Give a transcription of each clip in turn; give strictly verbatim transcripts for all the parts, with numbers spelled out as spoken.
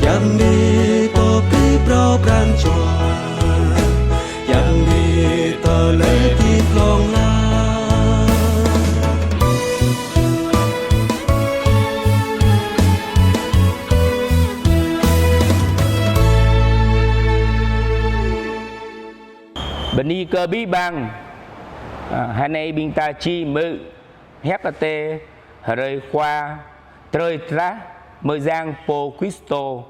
Yang đi pơ pih phrâo pran jua, yang đi tơlơi hơdip hlŏng lar. Bơni kơ abih bang. Ơ, hrơi anai ƀing ta či hmư̆ hiăp Adai hrơi Khua, hrơi trah mơyang pô Kristô.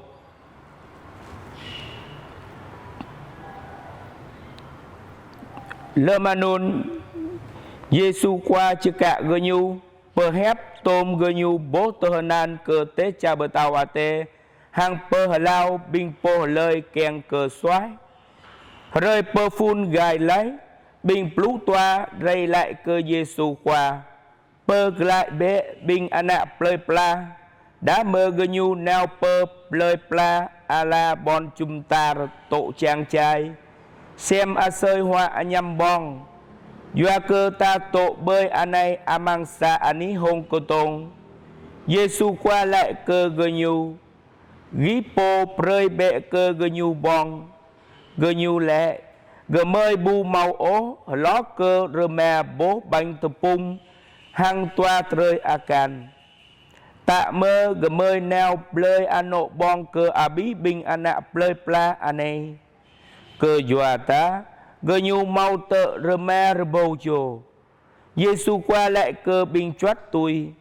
Lơm anŭn, Yêsu Khua čơkă gơñu, pơhiăp tôm gơñu bôh tơhơnal kơ dêh čar pơtao Adai, hăng pơhlao ƀing pô hlơi kiăng kơ suaih. Hrơi pơphun gai laih, ƀing pluh dua rai laĭ kơ Yêsu Khua: Pơglaĭ bĕ ƀing ană plơi pla, đah mơ̆ gơñu nao pơ plơi pla ala ƀôn jum dar dô̆ čang čai, sem asơi huă añăm ƀong. Yua kơ ta dô̆ ƀơi anai amăng sa anih hông kơdông. Yêsu Khua laĭ kơ gơñu: Gih pô brơi bĕ kơ gơñu ƀong. Gơñu laĭ: Gơmơi ƀu hmâo ôh hloh kơ rơma bôh ƀañ tơpŭng hăng dua drơi akan. Tă mơ̆ gơmơi nao blơi anŏ ƀong kơ abih ƀing ană plơi pla anai? Kơyua dah gơñu hmâo tơ̆ rơma rơbâo čô. Yêsu Khua laĭ kơ ƀing juăt tui: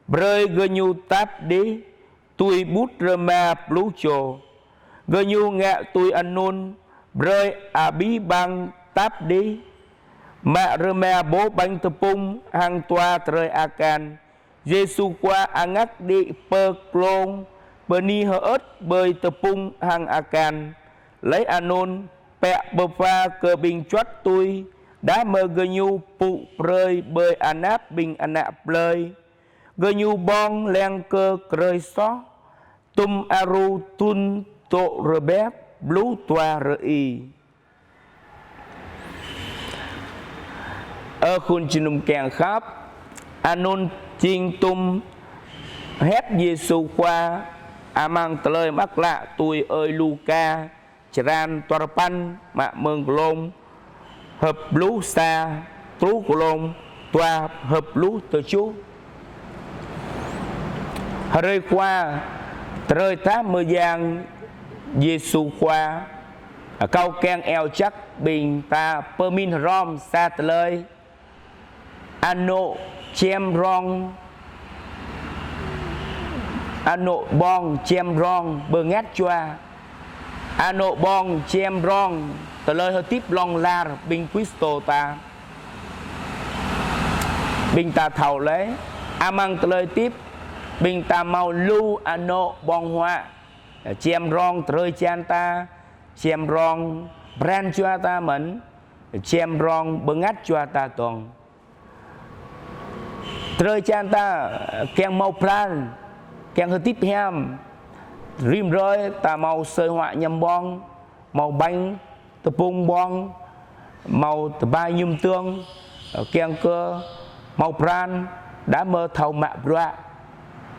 Brơi gơñu tap đih tui ƀut rơma pluh čô. Gơñu ngă tui anŭn, brơi abih bang tap đih, mă rơma bôh ƀañ tơpŭng hăng dua drơi akan. Yêsu Khua angak đĭ pơ glông, bơni hơơč ƀơi tơpŭng hăng akan. Laih anŭn, pĕ pơpha kơ ƀing juăt tui, đah mơ̆ gơñu pŭ brơi ƀơi anăp ƀing ană plơi. Gơñu ƀong leng kơ krơi soh, tum aru tun dô̆ rơbeh pluh dua rơi. Ơ khul jơnum kiăng khăp, anŭn jing tum hiăp Yêsu Khua amăng tơlơi mơak klă tui ơi Luka, črăn dua rơpăn, mă mơ̆ng glông hơpluh sa truh glông dua hơpluh tơjuh. Hrơi Khua, hrơi trah mơyang Yêsu Khua, kâo kiăng iâu jak ƀing ta pơmĭn hrŏm sa tơlơi. Anŏ čem rong, anŏ ƀong čem rong bơngăt jua. Anŏ ƀong čem rong tơlơi hơdip hlŏng lar ƀing Kristô ta. Ƀing ta thâo laih, amăng tơlơi hơdip, ƀing ta hmâo lu anŏ ƀong huă. Čem rong drơi jan ta, čem rong pran jua ta mơ̆n, čem rong bơngăt jua ta dơ̆ng. Drơi jan ta kiăng hmâo pran, kiăng hơdip hiam, rĭm hrơi ta hmâo asơi huă añăm ƀong, hmâo ƀañ tơpŭng ƀong, hmâo tơpai mơñum dơ̆ng, kiăng kơ hmâo pran, đah mơ̆ thâo mă bruă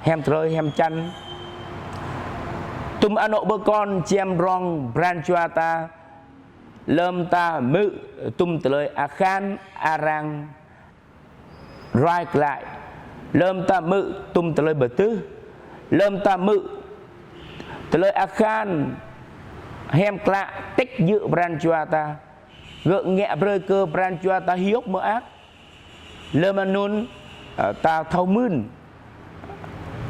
hiam drơi hiam jan. Tum anŏ pơkŏn čem rong pran jua ta, lơm ta hmư̆ tum tơlơi akhan arăng ruai glaĭ, lơm ta hmư̆ tum tơlơi pơtưh, lơm ta hmư̆ tơlơi akhan hiam klă tĕk jơ̆ pran jua ta, gơ̆ ngă brơi kơ pran jua ta hiôk mơak. Lơm anŭn, ơ, ta thâo mưn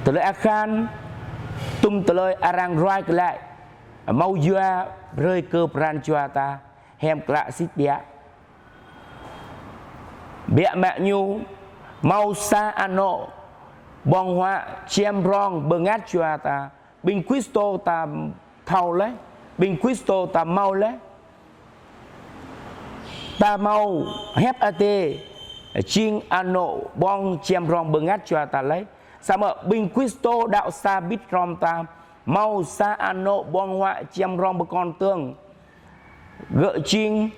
tơlơi akhan, tum tơlơi arăng ruai glaĭ, hmâo yua brơi kơ pran jua ta hiam klă sĭt biă. Biă mă ñu, hmâo sa anŏ ƀong huă čem rong bơngăt jua ta. Ƀing Kristô ta thâo laih, ƀing Kristô ta hmâo laih. Ta hmâo hiăp Adai, jing anŏ ƀong čem rong bơngăt jua ta laih. Samơ̆ ƀing Kristô đaŏ sa bit hrŏm ta, hmâo sa anŏ ƀong huă čem rong pơkŏn dơ̆ng. Gơ̆ jing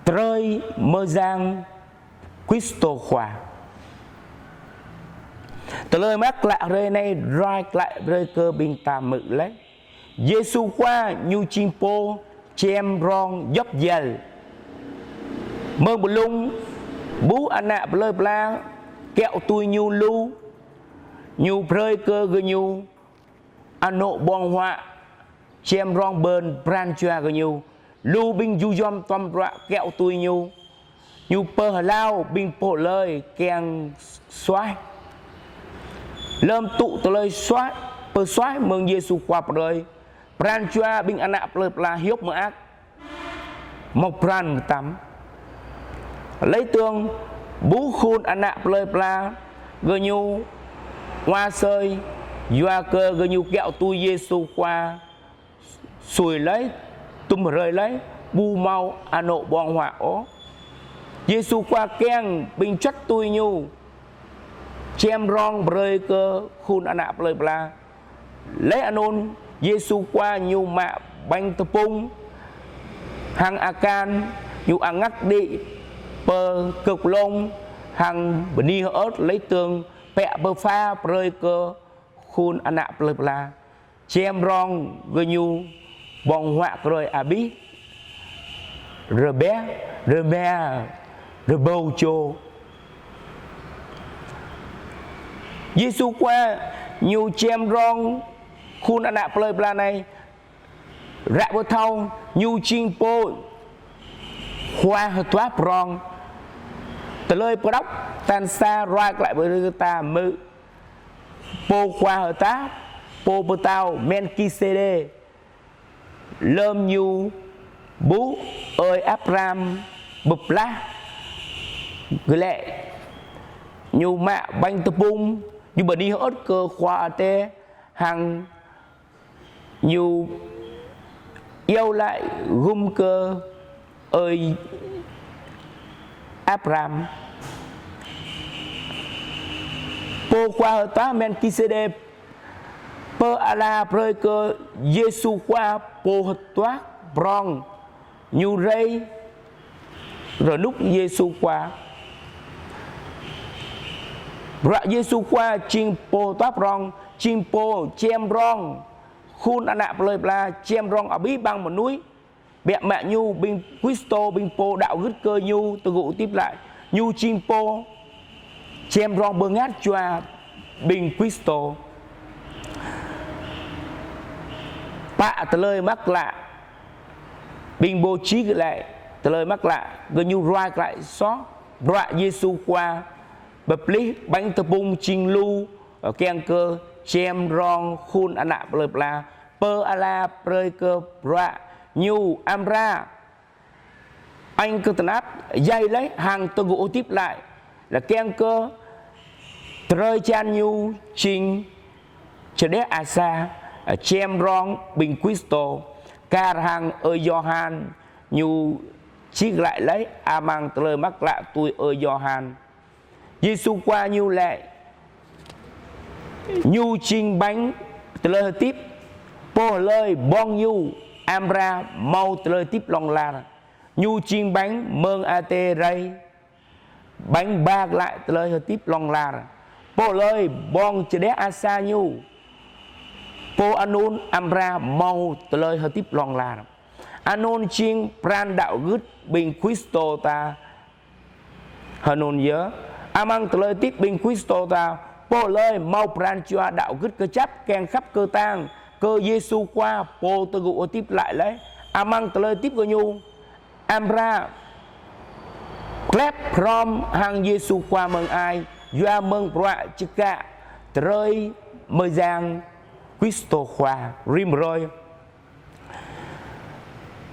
drơi mơyang Kristô Khua. Tơlơi mơak klă hrơi anai ruai klă brơi kơ ƀing ta hmư̆ laih. Yêsu Khua ñu jing pô čem rong djŏp djel. Mơ̆ng blung ƀuh ană plơi pla kiaŏ tui ñu lu, ñu brơi kơ gơñu anŏ ƀơ̆ng huă čem rong ƀơi pran jua gơñu. Lu ƀing ju yom tuăm ruă kiaŏ tui ñu. Ñu pơhlao ƀing pô hlơi kiăng suaih. Lơm tŭ tơlơi suaih, pơsuaih mơ̆ng Yêsu Khua brơi, pran jua ƀing ană plơi pla hiư̆m mơak, hmâo pran mơtam. Lĕ tơdang ƀuh khul ană plơi pla gơñu hua sơi, yua kơ gơñu kiaŏ tui Yêsu Khua, sui laih, tŭm hrơi laih, ƀu hmâo anŏ ƀơ̆ng huă ôh. Yêsu Khua kiăng ƀing čuăt tui ñu čem rong brơi kơ khul ană plơi pla. Laih anŭn Yêsu Khua ñu mă ƀañ tơpŭng hăng akan, ñu angak đĭ pơ kơk lông hăng bơni hơơč, laih tơdang pĕ pơpha brơi kơ khul ană plơi pla. Čem rong gơñu ƀơ̆ng huă krơi abih, rơbeh, rơma, rơbâo čô. Yêsu Khua ñu čem rong khul ană plơi pla anai, ră pơthâo ñu jing pô khua hơtuah prong. Tơlơi pơđok tal sa ruai klă brơi kơ ta hmư̆ pô khua hơtuah, pô pơtao Melkisedek. Lơm ñu ƀuh ơi Abram bơblah glaĭ, ñu mă ƀañ tơpŭng, ñu bơni hơơč kơ Khua Adai hăng ñu iâu laĭ gum kơ ơi Abram. Pô khua hơtuah Melkisedek pơala brơi kơ Yêsu Khua pô hơtuah prong, ñu rai rơnŭk Yêsu Khua. Bruă Yêsu Khua jing pô hơtuah prong, jing pô čem rong khul ană plơi pla, čem rong abih bang mơnuih. Biă mă ñu ƀing Kristô, ƀing pô đaŏ gưt kơ ñu tơgŭ hơdip glaĭ. Ñu jing pô čem rong bơngăt jua ƀing Kristô. Pă tơlơi mơak klă, ƀing pô čih glaĭ tơlơi mơak klă, gơñu ruai glaĭ soh bruă Yêsu Khua pơplih ƀañ tơpŭng jing lu, kiăng kơ čem rong khul ană plơi pla, pơala brơi kơ bruă ñu amra añ kơ tơnap, djai laih hăng tơgŭ hơdip glaĭ. Laih kiăng kơ drơi jan ñu jing čơđeh asar, čem rong ƀing Kristô, kar hăng ơi Yôhan ñu čih glaĭ laih amăng tơlơi mơak klă tui ơi Yôhan. Yêsu Khua ñu laĭ, ñu jing ƀañ tơlơi hơdip, pô hlơi ƀơ̆ng ñu amra hmâo tơlơi hơdip hlŏng lar. Ñu jing ƀañ mơ̆ng Adai rai, ƀañ ba glaĭ tơlơi hơdip hlŏng lar. Pô hlơi ƀơ̆ng čơđeh asar ñu, pô anŭn amra hmâo tơlơi hơdip hlŏng lar. Anŭn jing pran đaŏ gưt ƀing Kristô ta. Hơnŭn yơh, amăng tơlơi hơdip ƀing Kristô ta, pô hlơi hmâo pran jua đaŏ gưt kơjăp kiăng khăp kơtang kơ Yêsu Khua pô tơgŭ hơdip glaĭ laih, amăng tơlơi hơdip gơñu amra klep hrŏm hăng Yêsu Khua mơ̆ng ai, yua mơ̆ng bruă čơkă drơi mơyang Kristô Khua rĭm hrơi.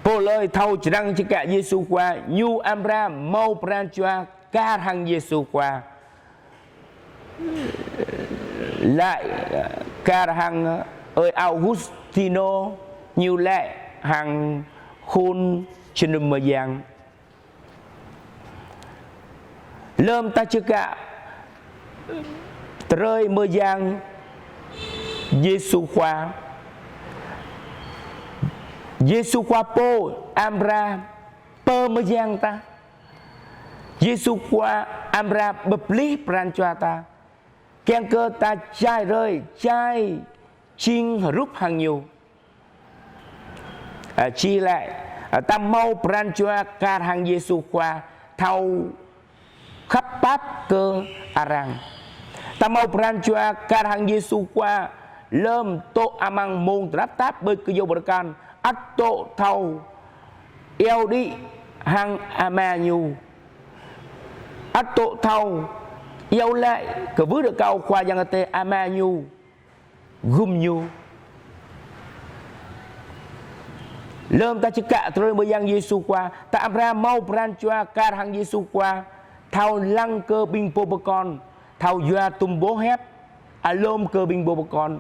Pô hlơi thâo čơrang čơkă Yêsu Khua, ñu amra hmâo pran jua kar hăng Yêsu Khua. Laĭ kar hăng ơi Augustino ñu laĭ hăng khul jơnum mơyang. Lơm ta čơkă drơi mơyang Yêsu Khua, Yêsu Khua pô amra pơmơyang ta. Yêsu Khua amra pơplih pran jua ta. Kiăng kơ ta čai rơi, čai jing hrup hăng ñu. Ơ, či lĕ, ơ, ta hmâo pran jua kar hăng Yêsu Khua, thâo khăp pap kơ arăng. Ta hmâo pran jua kar hăng Yêsu Khua, lơm dŏ amăng mông tơnap tap ƀơi kơyâo bơrơkal, ăt dŏ thâo iâu đĭ hăng Ama ñu. Ăt dŏ thâo iâu laĭ kơ wưh rơkâo Khua Yang Adai Ama ñu gum ñu. Lơm ta čơkă tơlơi mơyang Yêsu Khua, ta amra hmâo pran jua kar hăng Yêsu Khua, thâo lăng kơ ƀing pô pơkŏn, thâo yua tŭm boh hiăp, alum kơ ƀing pô pơkŏn.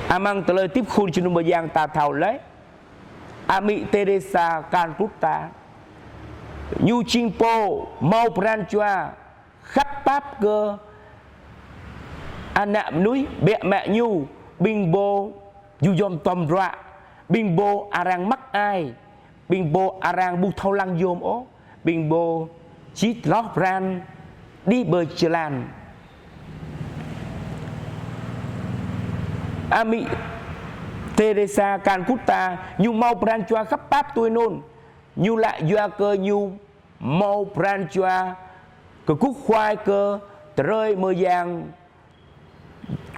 Amăng tơlơi hơdip khul jơnum mơyang ta thâo laih, amĭ Teresa Calcutta, ñu jing pô hmâo pran jua khăp pap kơ ană mơnuih, biă mă ñu, ƀing pô ju yom tom ruă, ƀing pô arăng măk ai, ƀing pô arăng ƀu thâo lăng yom ôh, ƀing pô či tloh pran đĭ ƀơi jơlan. Amĭ Teresa Calcutta, ñu hmâo pran jua khăp pap tui anŭn, ñu laĭ yua kơ ñu hmâo pran jua kơkuh kuai kơ tơlơi mơyang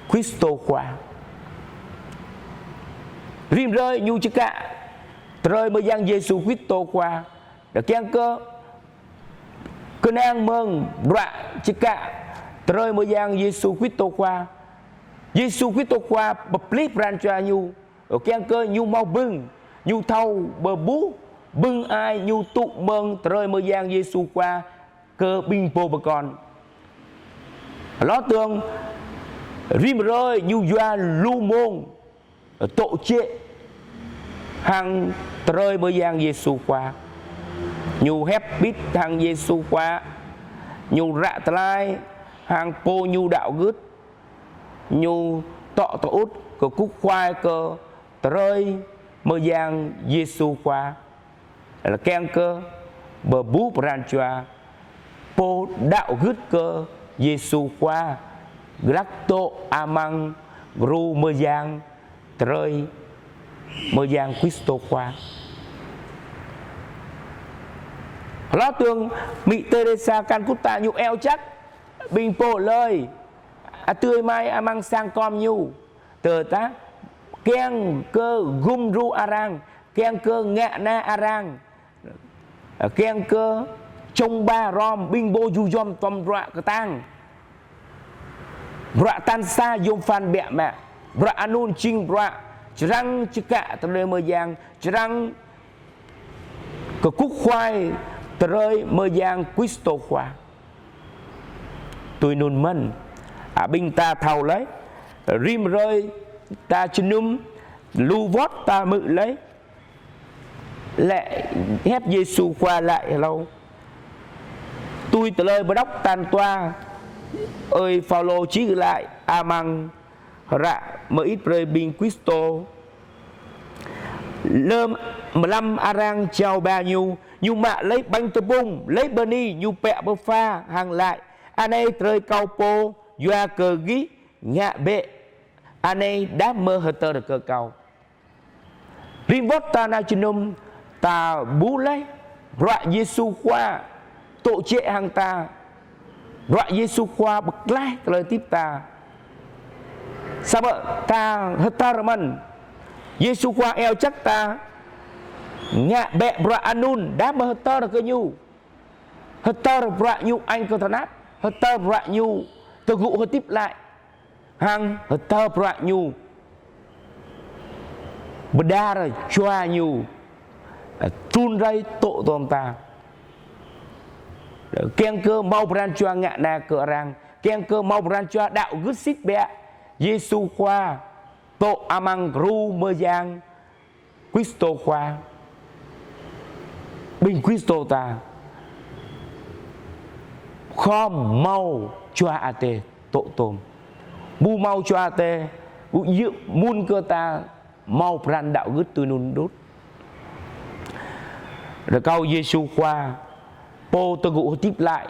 Kristô Khua. Rĭm hrơi ñu čơkă tơlơi mơyang Yêsu Kristô Khua. Đa kiăng kơ kơnang mơ̆ng bruă čơkă tơlơi mơyang Yêsu Kristô Khua. Yêsu Kristô Khua pơplih pran jua ñu. Kiăng kơ ñu hmâo bưng, ñu thâo pơƀuh bưng ai ñu tŭ mơ̆ng tơlơi mơyang Yêsu Khua kơ ƀing pô pơkŏn. Hloh dơ̆ng, rĭm hrơi ñu yua lu mông dŏ jĕ hăng tơlơi mơyang Yêsu Khua. Ñu hơbĭt hăng Yêsu Khua, ñu ră tơlơi hăng pô ñu đaŏ gưt, ñu dŏ tơŭt kơkuh kuai kơ tơlơi mơyang Yêsu Khua. Lĕ kiăng kơ pơƀuh pran jua pô đaŏ gưt kơ Yêsu Khua, glăk dŏ amăng gru mơyang, tơlơi mơyang Kristô Khua. Hloh dơ̆ng, amĭ Teresa Calcutta ñu iâu jak ƀing pô hlơi, adơi amai amăng sang kŏm ñu, tơdah kiăng kơ gum djru arăng, kiăng kơ ngă na arăng, kiăng kơ čŏng ba hrŏm ƀing pô ju yom tom bruă kơtang. Bruă tal sa yom pơphan biă mă. Bruă anŭn jing bruă čơrang čơkă tơlơi mơyang, čơrang kơkuh kuai tơlơi mơyang Kristô Khua. Tui anŭn mơ̆n, a, ƀing ta thâo laih, rĭm hrơi ta jơnum, lu wơ̆t ta hmư̆ laih, lĕ hiăp Yêsu Khua laĭ hlâo. Tui tơlơi pơđŏk tal dua, ơi Paulô čih laĭ amăng hră mơit brơi ƀing Kristô. Lơm mlam arăng jao ba ñu, ñu mă laih ƀañ tơpŭng, laih bơni, ñu pĕ pơpha hăng laĭ: Anai drơi kâo pô yua kơ gih, ngă bĕ anai đah mơ̆ hơdơr kơ kâo. Rĭm wơ̆t ta nao jơnum, ta ƀuh laih bruă Yêsu Khua dŏ jĕ hăng ta. Bruă Yêsu Khua pơklaih tơlơi hơdip ta. Samơ̆ ta hơdơr mơ̆n. Yêsu Khua iâu jak ta ngă bĕ bruă anŭn đah mơ̆ hơdơr kơ ñu. Hơdơr bruă ñu añ kơ tơnap, hơdơr bruă ñu tơgŭ hơdip glaĭ, hăng hơdơr bruă ñu pơđar jua ñu trŭn rai dŏ tŏm ta. Kiăng kơ hmâo pran jua ngă na kơ arăng, kiăng kơ hmâo pran jua đaŏ gưt sĭt biă Yêsu Khua dŏ amăng gru mơyang Kristô Khua, ƀing Kristô ta khŏm hmâo Jua Adai dŏ tŏm. Ƀu hmâo Jua Adai, ƀu djơ̆ mŭn kơ ta hmâo pran đaŏ gưt tui anŭn đôč. Rơkâo Yêsu Khua, pô tơgŭ hơdip glaĭ,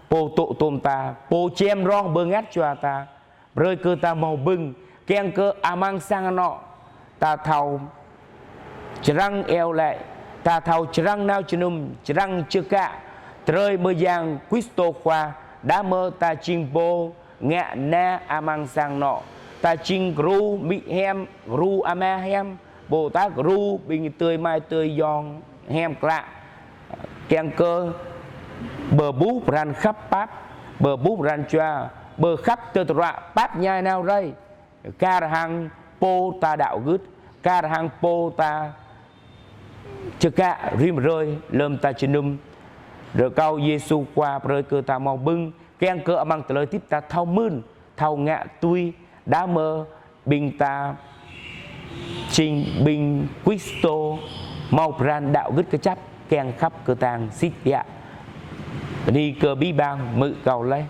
Pô tŏ tôm ta, Pô čem rong bơngăt jua ta, brơi kơ ta hmâo bưng, kiăng kơ amăng sang anŏ, ta thâo črăng iâu laĭ, ta thâo črăng nao jơnum, črăng čơkă, drơi mơyang Kristô Khua, đah mơ̆ ta jing pô ngă na amăng sang anŏ, ta jing gru amĭ hiam, gru ama hiam, ƀôdah gru ƀing adơi amai adơi ayŏng hiam klă. Kiăng kơ pơƀuh pran khăp pap, pơƀuh pran jua, pơkhăp tơdruă pap ñai nao rai. Kar hăng pô ta đaŏ gưt, kar hăng pô ta čơkă rĭm hrơi lơ̆m ta jơnum. Rơkâo Yêsu Khua brơi kơ ta hmâo bưng, kiăng kơ amăng tơlơi hơdip ta thâo mưn, thâo ngă tui, đah mơ̆ ƀing ta jing ƀing Kristô hmâo pran đaŏ gưt kơjăp, kiăng khăp kơtang sĭt biă. Bơni kơ abih bang hmư̆ kâo laih.